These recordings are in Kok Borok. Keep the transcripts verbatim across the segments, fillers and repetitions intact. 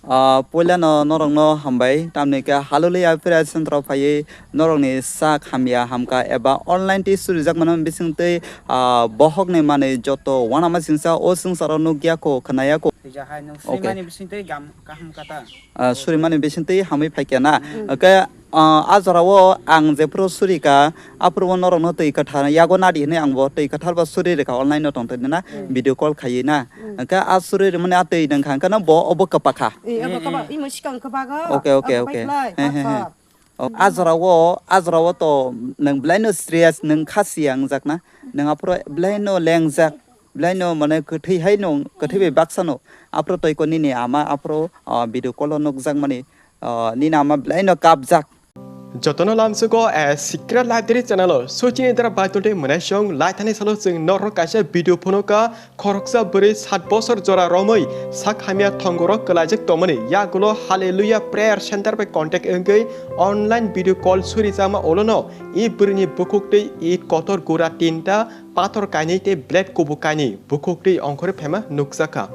Ah, puilano norokno hambai, tamni khe Hallelujah Prayer Center o phaiwi norokni sak hamya hamkha eba online twi surijak mano bisingtwi, ah, bohokni manwi joto uanama singsa o swngcharo nukya kho, khwnaya kho. Twijahai nwng Okay. swimani bisingtwi gam-, kaham kata. Ah, surimani bisingtwi hamwi phaikha na. Mm. Hwnkhe, ah, a jorao ang jephuru surikha, aphuru norokno twi kwthar yago nadi hwnwi ang bo twi kwthar bo suri rwkha online o tongtwi na, Mm. video call khaiwi na. Mm. Hwnkhe a suri rwmani a twi nangkha, hwnkhe no bo obo kwpakha. Eh, abo Eh, kwbak, eh. imo sikang kwbago. Okay, okay, Abo okay. Bai khlai, He, he, he. Pathor. Oh, a jorao, a jorao to nwng belaino serious, nwng kha siya wngjak na. Nwng aphuru belaino lengjak, belaino mane kwthwi hai no, kwthwi bai baksa no. Aphuru twi ko nini ama aphuru, ah, video call o nukjak mani, ah, nini ama belaino kapjak. Jotono lamsugo a Secret Library channel o suchini dara baitoltwi mwnai song laithani salo chwng norok kaisa video phunuka. Khoroksa bwrwi sat bosor jora romwi sak hamya thongorok kwlaijak tongmani yagulo Hallelujah Prayer Center bai contact wngwi online video call surijama olono i bwrwini bukhuktwi it kotor gura tinta, pathor kainwi tei blade kubuk kainwi bukhuktwi ongkhorwi phaima nukjakha.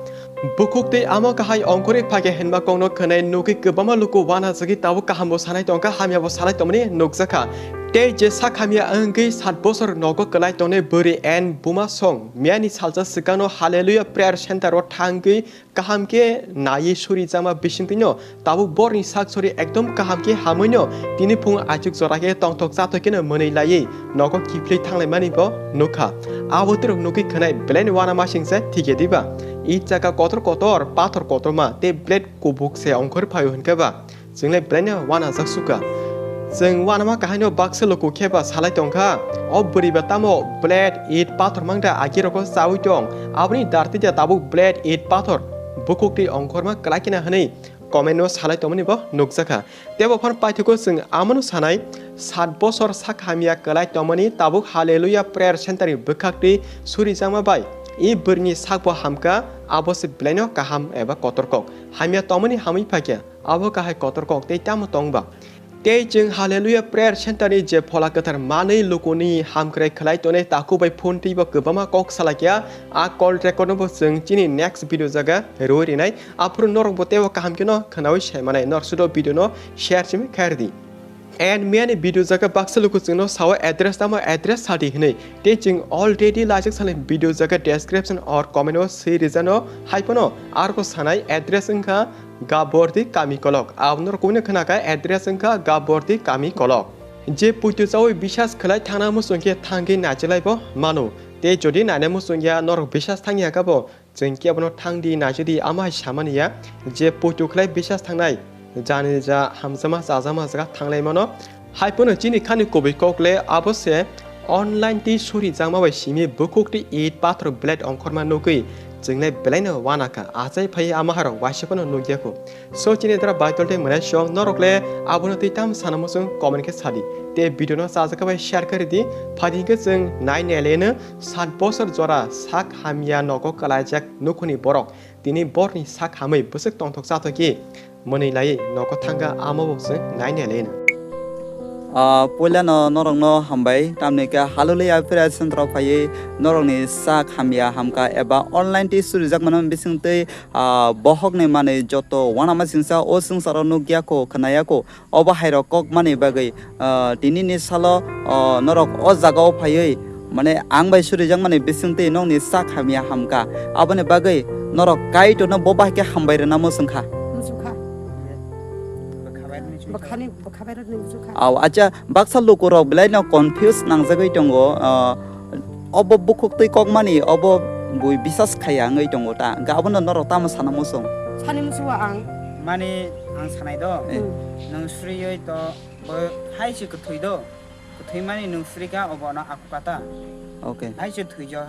Bukhuktwi amo kahai ongkhorwi phaikha hinma kokno khwnai nugwi kwbangma luku uanajagwi tabuk kahambo sanai tongkha, hamyabo sanai tongmani nukjakha. Tei je sak hamya wngwi sat bosor nogo kwlai tongnai bwrwi and buma song miyani salsa swkangno Hallelujah Prayer Center o thangwi kaham khe naiwi surijakma bisingtwino tabuk borni sak sori ekdom kaham khe hamwino tini phung achuk jora khe tongthok chathok kheno mwnwi laiwi nogo kiphilwi thanglaimani bo nukha. Abo twrwk nugwi khwnai belaino uanamasingsa thikya diba? I chaka kotor kotor, pathor kotorma tei blade kubuk se ongkhor phaio hwnkhe ba? Chwngle belaino uanajak sukha. Chwng uanama kahaino baksa luku khe ba salai tongkha. O bwrwi ba tamo blade, it, pathor mangda agirokno chaui tong. Aboni dartwi da tabuk blade, it, pathor bukhuktwi ongkhorma kwlai kheno hwnwi comment o salai tongmani bo nukjakha. Tebo phano paithago chwng amono sanai, sat bosor sak hamya kwlai tongmani tabuk Hallelujah Prayer Center ni bwkhaktwi surijakma bai i bwrwini sakbo hamkha, abo se belaino kaham eba kotor kok. Hamya tongmani hamwi phaikha. Abo kahai kotor kok tei tamo tong ba? Tei chwng Hallelujah Prayer Center ni je phola kwthar manwi lukuni hamkrai khlai tongnai takhuk bai phone twibo kwbangma kok salai kha. A call record no bo chwng chini next video jaga rwi rinai. Aphuru norok bo teibo kaham kheno khwnaui sai manai. Norok sudo video no share simi khair di. And miyani video jaga baksa luku chwngno sao address tamo address sadi hinwi. Tei chwng already laijak salai video jaga description or comment o swi rijano. Hai phano arko sanai address wngkha Gabordi Kami Kolok. Abono rokuni khwnaka address wngkha Gabordi Kami Kolok. Je puitu chaui bisas khlai thangna muchung khe thangwi naichalaibo mano. Tei jodi naina muchung ya norok bisas thangya khe bo chwng kebono thangdi naisidi ama hai samani ya. Je puitu khlai bisas thangnai jani ja hamjama chajama jaga thanglai mano. Hai phano chini khani kubui kok le abo se online twi suri jakma bai simi bukhuk twi it pathor blade ongkhorma nugwi chwng le belai no uanakha, achai phai ama harok waisa phano nukya kho. So chini dara baitol tei mwnai song norok le abono twi tam sana muchung comment khe sadi. Tei video no chajak khe bai share khe ridi. Phadi hwnkhe chwng nai nai le no sat bosor jora sak hamya nogo kwlaijak nukhuni borok tini borni sak hamwi bwswk tongthok chathokhi mwnwi laiwi nogo thangkha, amo bo chwng nai nai le no. Ah, puilano norokno hambai, tamni khe Hallelujah Prayer Center o phaiwi norokni sak hamya hamkha eba online twi surijakmano bisingtwi, ah, bohokni manwi joto uanama singsa o swngcharo nukya kho, khwnaya kho. Obo hairok kok mani bagwi, ah, tinini salo, ah, norok o jagao phaiwi, mane, ang bai surijakmani bisingtwi nokni sak hamya hamkha. Aboni bagwi norok Kaitorno bo bahai khe hambai rwna muchungkha. Muchungkha. Bwkhani, bwkha bai rwna muchungkha. Aw, acha, baksa lukurok belaino confuse nangjagwi tongo, ah, obo bukhuk twi kokmani, obo bui bisas khaiya wngwi tongo ta. Hwnkhe abono norok tamo sana muchung? Sani muchungo ang. Mani ang sanai do, Eh. Hmm. Nwng suriwi to bo hai se kwthwi do, kwthwi mani nwng suri kha obo no aku kata. Okay. Hai se thwijo,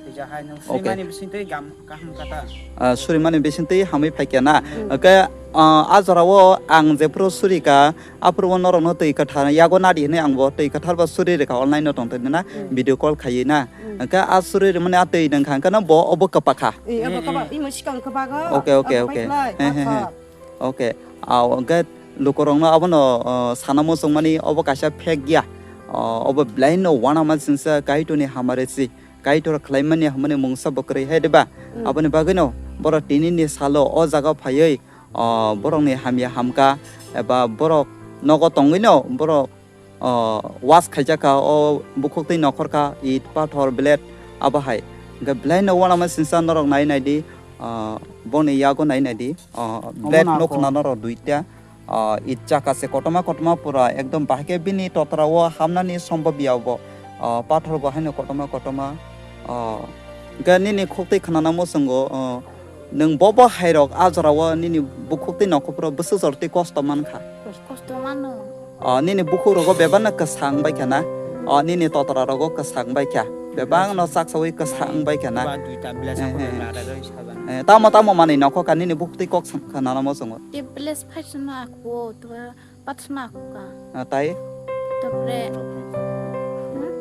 thwija hai nwng suri Okay. Mani bising twi gam kaham kata. Ah, suri mani bising twi hamwi phaikya na. Hmm. Hwnkhe, ah, a jorao ang jephuru suri kha, aphuru o norokno twi kwthar yago nadi hinwi ang bo twi kwthar bo suri rwkha online o tongtwi na, Hmm. video call khaiwi na. Hmm. Hwnkhe a suri rwmani a twi nangkha, hwnkhe no bo obo kwpakha. Eh, abo Eh, kwba-, eh. Imo sikang kwbago. Okay, okay, Abo okay. Pai khlai, He, he, he. Pathor. Okay. Aw, hwnkhe lukurokno abono, o, sana muchungmani obo kaisa fake ya. O, obo belaino uanama singsa Kaitorni hamari si. Kaitor khlaimani hwnmani mungsa bo kwrwi hai diba? Hmm. Aboni bagwino borok tinini salo o jaga phaiwi o, borokni hamya hamkha eba borok nogo tongwino borok, o, was khaijakha, o bukhuk twi nokhorkha, it, pathor, blade, abo hai. Hwnkhe belaino uanama singsa norok nai nai di, o, boni yago nai nai di, o, blade nukho na norok duita, o, it chaka se kotorma kotorma pura ekdom bahai khe bini totra o hamnani sombhob ya bo, o, pathor bo haino kotorma kotorma, o, hwnkhe nini khuk twi khwnana muchungo, o, nwng bobo hairok a jorao nini bukhuk twi nokhorphuru bwswk jor twi kosto mankha. Kosto mano. O, nini bukhuk rogo bebak no kwsa wngbai kha na? O, nini totra rogo kwsa wngbai kha. Bebak no chaksawi kwsa wngbai kha na? Ba duita blesa. Eh, ko eh. Nara roi saban. Eh, tamo tamo manwi nokhorkha nini bukhuk twi kok khwnana muchungo. Te blesa phai sano akhuo, to pathorno akhuka. Ah, tai? Tapore, hmm?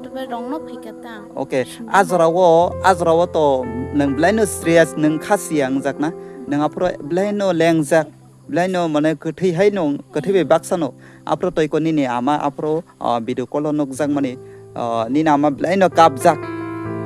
Tapore rongno phaika ta. Okay. Sini. A jorao, a jorao to nwng belaino serious, nwng kha siya wngjakna. Nwng aphuru belaino lengjak, belaino mane kwthwi hai no, kwthwi bai baksa no. Aphuru toiko nini ama aphuru, ah, video call o nukjakmani, ah, nini ama belaino kapjak.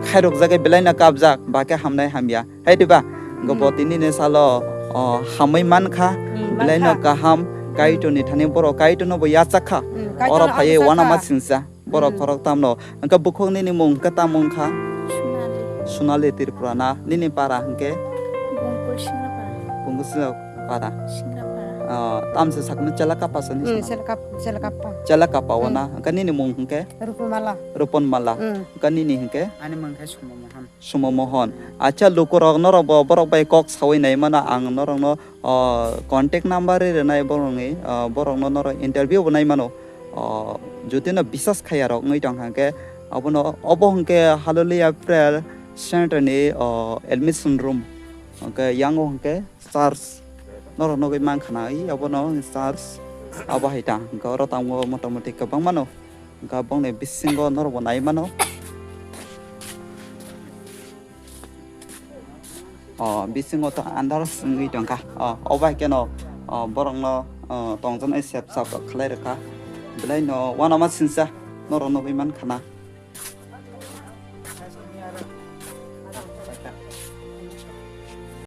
Khairokjagwi belaino kapjak, ba khe hamnai hamya. Hai diba? Hwnkhe bo tini ni salo, o, hamwi mankha, hmm, belaino mankha. Kaham, Kaitorni thani borok Kaitorno bo yachakha. Hmm, Kaitorno oro phaiwi uanama singsa, borok khorok tamno. Hwnkhe bukhuk nini mung hwnkhe tamo wngkha? Sonali. Sonali Tripura na? Nini para hwnkhe? Bungkul Singrapara. Bungkul Singrapara. Singrapara. O, tamse sakno chela kapa sani sana? Chela kap-, chela kapa. Chela kapa wana. Hmm. Hwnkhe nini mung hwnkhe? Ruponmala. Ruponmala. Hmm. Hwnkhe nini hwnkhe? Ani mung khe Sumo Mohan. Sumo Mohon. Acha, lukurok norok bo borok bai kok sawi nai mano, ang norokno, o, contact number ri rwnai borokni, o, borokno norok interview bo nai mano. O, jotino bisas khaiya rok wngwi tong kha hwnkhe, abono, obo hwnkhe Hallelujah Prayer Center ni, o, admission room. Hwnkhe yango hwnkhe church. Norok nugwi mankha na, i abono church. Abo hai ta. Hwnkhe oro tongo motamoti kwbangma no. Hwnkhe bongni bisingo norokbo nai mano. O, bisingo to andar wngwi tongkha. O, o bai keno, o, borokno, o, tongjaknai sep sap rok khlai rwkha. Belaino uanama singsa norok nugwi mankha na.